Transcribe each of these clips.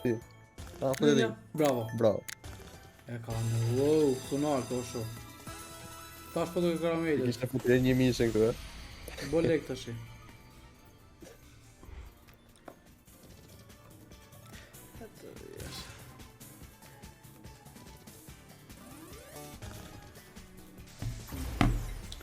A, po Një, bravo. Bravo. E ka në, wow, sunar të oshu. Tash po të karamelet. Kishte futur një mishe këtu, e. Bo lek tash.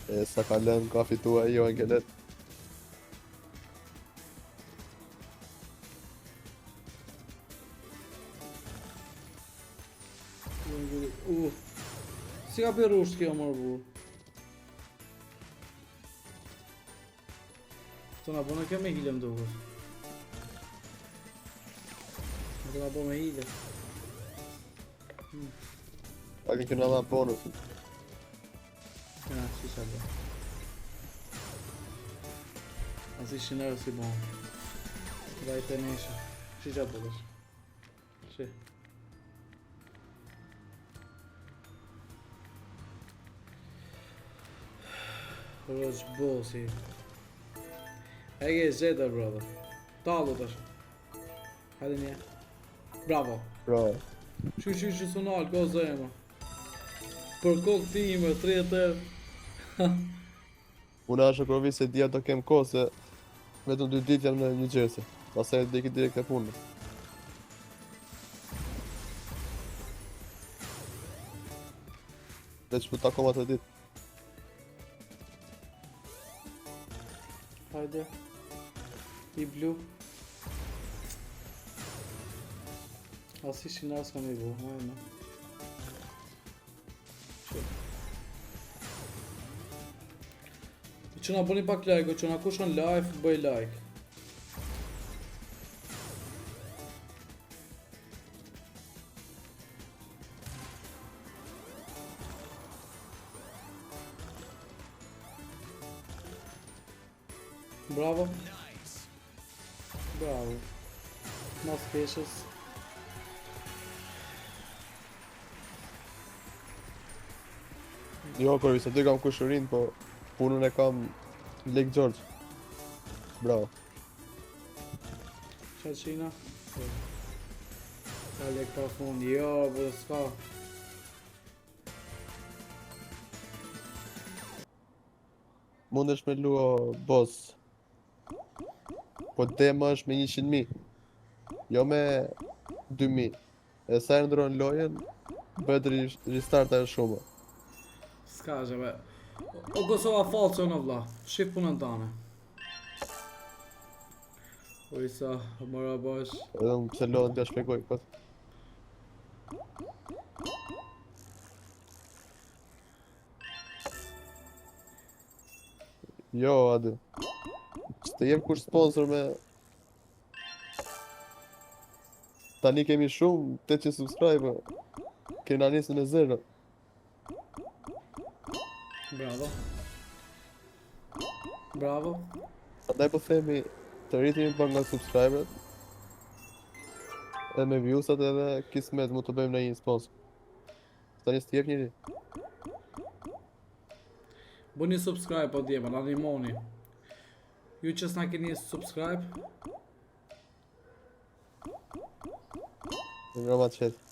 E sa ka lënë ka fitua jo e gelet. Uh, si ka për rusht kjo mërë burë? Të na bo në kjo me hile më duket. Të na bo me hile. Hmm. A ke këna dha bonus. Ja, si qa bo. As ishin erë si bon. Vajte nesha. Si qa bo tash. Si. Roq bosi. E ke zeta, brother. Tallu tash. Hajde një. Bravo. Bravo. Shu shu shu sonal, ko zemër. Për kokë time, 30 euro. Unë ashtu kur vi se dia do kem kohë se vetëm dy ditë jam në New Jersey. Pastaj do iki direkt te puna. Veç po takom atë ditë. Hajde. I blu. As ishin as kam i bu, hajde. Që na bëni pak like, që na kush on live, bëj like. Bravo. Bravo. Mas peshës. Jo, kur se ty kam kushërin, po punën e kam Lake George. Bravo. Qa qina? Ka lek pa fund, jo, po s'ka. Mundesh me luo boss. Po demo është me 100.000. Jo me 2.000. E sa e ndron lojën, bëhet restart ajo shumë. S'ka gjë be. O Kosova falso në vlla. Shif punën tane. O Isa, mora bash. Edhe unë pse lodhen t'ja shpjegoj kot. Jo, Adi. S'të jep kush sponsor me... Tani kemi shumë, 800 subscriber. Kena nisë në zero. Bravo. Bravo. Andaj po themi të rritemi pak nga subscriberet. Edhe me viewsat edhe kismet mund të bëjmë në një sponsor. Tani s'të jep njëri. Bëni subscribe po djema, na ndihmoni. Ju që s'na keni subscribe. Në groma qetë.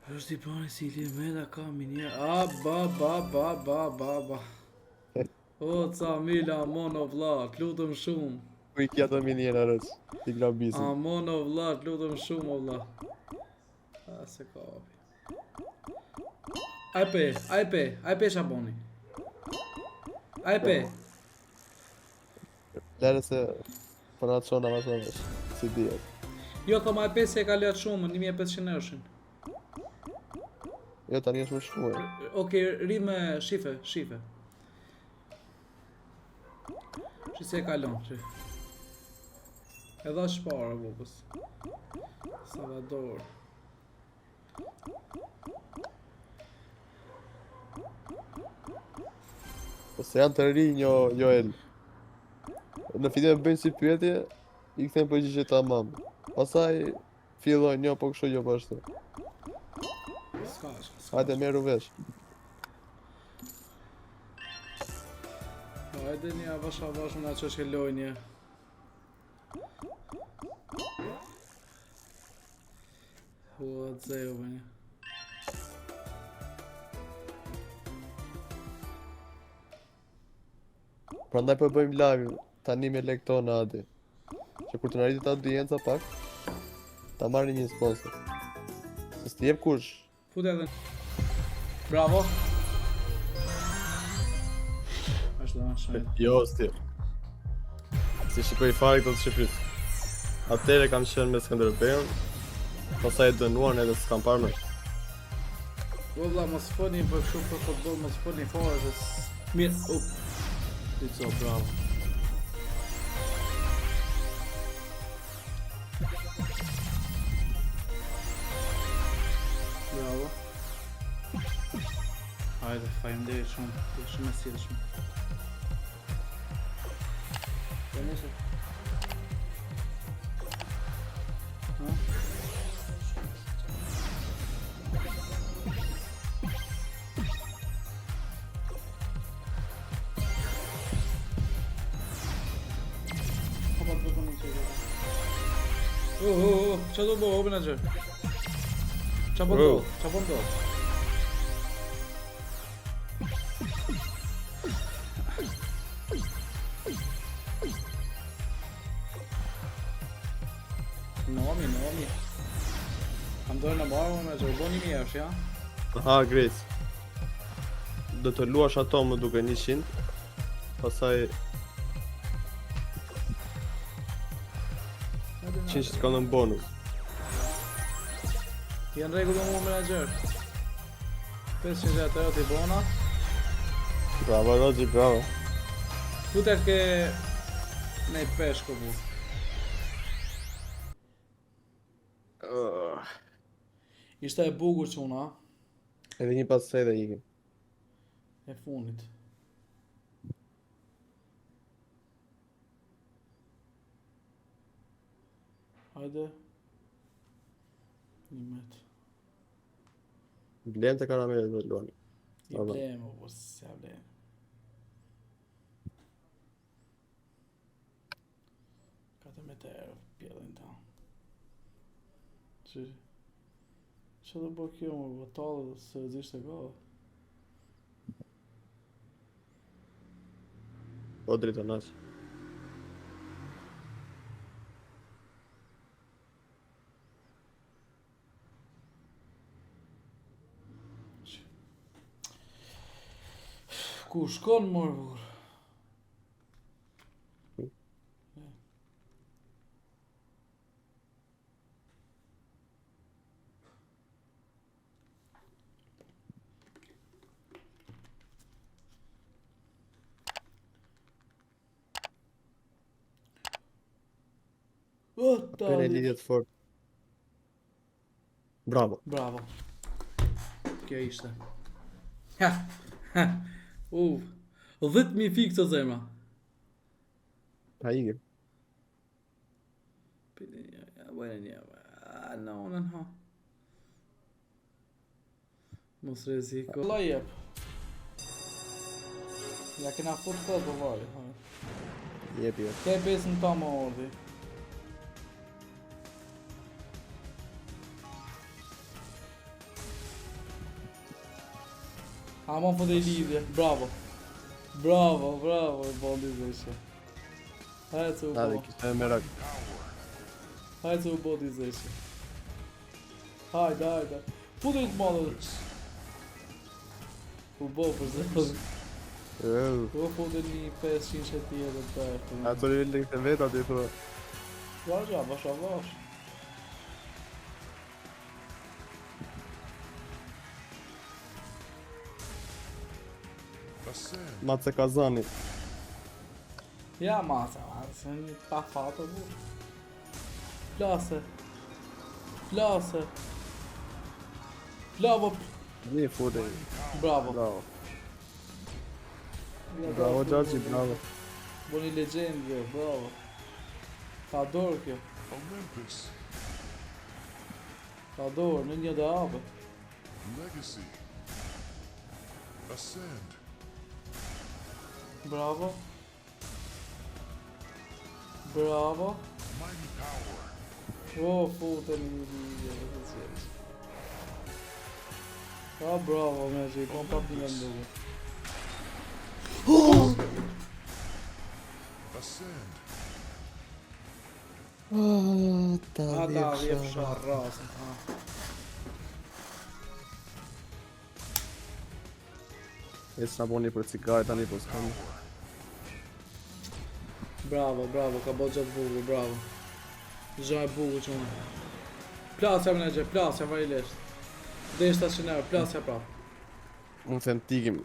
Është i pani si Ilir Meta ka minjer. A ba ba ba ba ba ba. O ca mila amon o vlla, të lutem shumë. Ku i kja të minjera rëq, ti grabisin. Amon o vlla, të lutem shumë o vlla. A se ka api. Ai pe, ai pe, ai pe shaboni. Ai pe. Lere se po na çon avash avash, si dihet. Jo, thom ai pe se e ka lëtë shumë, 1500 euroshin. Jo, tani është më shumë. Okej, ri me shife, shife. Shi se e kalon, shi. Edhe është para, bubës. Salvador. Po se janë të rinj jo, Joel. Në fillim e bëjnë si pyetje, i kthejnë përgjigje tamam. Pastaj fillojnë jo po kështu jo po ashtu. S'ka, s'ka. Hajde merru vesh. Hajde një avash avash unë që është lojë një. Ua, zeo, bënjë. Prandaj po bëjmë live tani me lek tona Adi. Që kur të na rritet audienca pak, ta marrin një sponsor. Se s'ti jep kush. Fute edhe. Bravo. Është dhe më shumë. Jo, s'ti. Si shikoj fare këto të Shqipërisë. Atëherë kam qenë me Skënderbeun, pastaj e dënuan edhe s'kam parë më. O vlla, mos foni për kështu për futboll, mos foni fare se s- mirë, up. Lico, bravo. Bravo. Hajde, faleminderit shumë, je shumë e sjellshme. Po nëse. Ha? Hapa të në që Oh, oh, oh, qa do bo, o menaxher? Qa po ndodh? Qa po ndodh? Nomi, nomi. Kam dorën e mbarë, o menaxher, bo një mirë është, ja? Aha, Grace. Do të luash ato më duke 100. Pastaj 100 ka në bonus. Janë rregull me mua menaxher. 500 euro t'i bona. Bravo Roxi, bravo. Futet ke ne peshko bu. Ishte e bukur çuna, Edhe një pastaj dhe ikim. e fundit. Hajde. Një met. Blem të karamelet do të luani. I Bravo. blem, o, po s'ja blem. 14 euro pjellin ta. Që... Që do bo kjo më botallë se zishte ka. Po drita nash. Ku shkon mor burr? O, Për e tani. lidhje të fort. Bravo. Bravo. Kjo ishte. Ha. Ha. Uf. 10.000 fikë të zemra. Pa ikim. Pite një, ja, bëjnë një. A, në onën ha. Mos rreziko. Allah jep. Ja kena fut kot po vari. ha. Jep, jep. Ke besën ta më ordi. Ama po dhe lidhje, bravo. Bravo, bravo, e bondi zeshe. Hajde se u Hajde, bo. kishte merak. Hajde se u bo di zeshe. Hajde, hajde. Futu i të madhe. U bo për zeshe. Eu. U futu një 500 që tjetër të e Ato i këtë vetë aty thua. Vazhda, vash avash. Ascend. Mace Kazani. Ja, masa, masa, një pa fatë, bu. Plase. Plase. Plavo, Një fute. bravo. Bravo. Ja, Bravo bravo, Xhaxhi, bravo. Bo një legjendë kjo, bravo. Ka dorë kjo, Olympus. ka dorë, në një dhe hapet. Legacy. Ascend. Bravo. Bravo. Mighty power. O, futën një një një të qesh. Pa bravo, me që i kom prap një nga ndugu. Ascend. Oh, ta Ata dhjefsha. dhjefsha rasën, ha. E s'na boni për cigare tani po s'kam. Bravo, bravo, ka bo gjatë bukur, bravo. Gja e bukur që unë. Plasja më negje, plasja vari lesht. Dhe 700 euro, plasja prap. Unë them tikim.